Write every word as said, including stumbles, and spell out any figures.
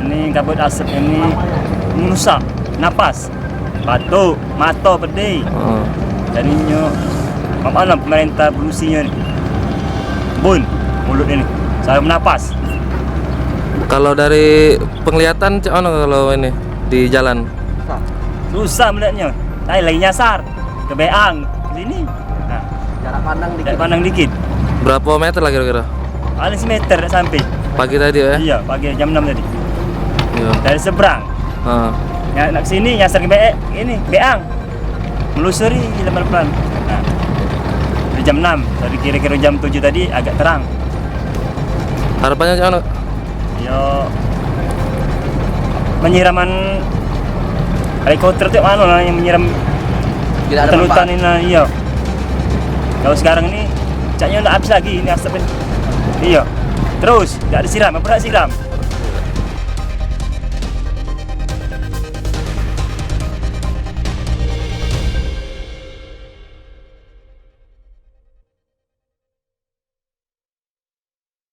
Ini kabut asap ini merusak napas, batuk, mato pedih. Hmm. Jadi nyo, mak mano pemerintah polusinyo ni? Bun, mulut ini, saya menapas. Kalau dari penglihatan, cak mano kalau ini di jalan? Susah melihatnya. Tadi lagi nyasar ke Beang, ke sini. Nah, jarak pandang dikit. Jarak pandang dikit. Berapa meter lah kira-kira? Paling semeter dak sampai. Pagi tadi ya? Iya, pagi jam enam tadi. Iya. Dari seberang. Ha. Ya, nak ke sini nyasar ke Be ini, Beang. Melusuri lebar pelan. Nah, dari jam enam, dari kira-kira jam tujuh tadi agak terang. Harapannya cak mano? Yo, penyiraman helikopter tu mano lah yang menyiram hutan-hutan ni lah, iyo. Kalau sekarang ni, caknya ndak habis lagi ini asap ni. Iyo. Terus, ndak disiram, apa ndak siram?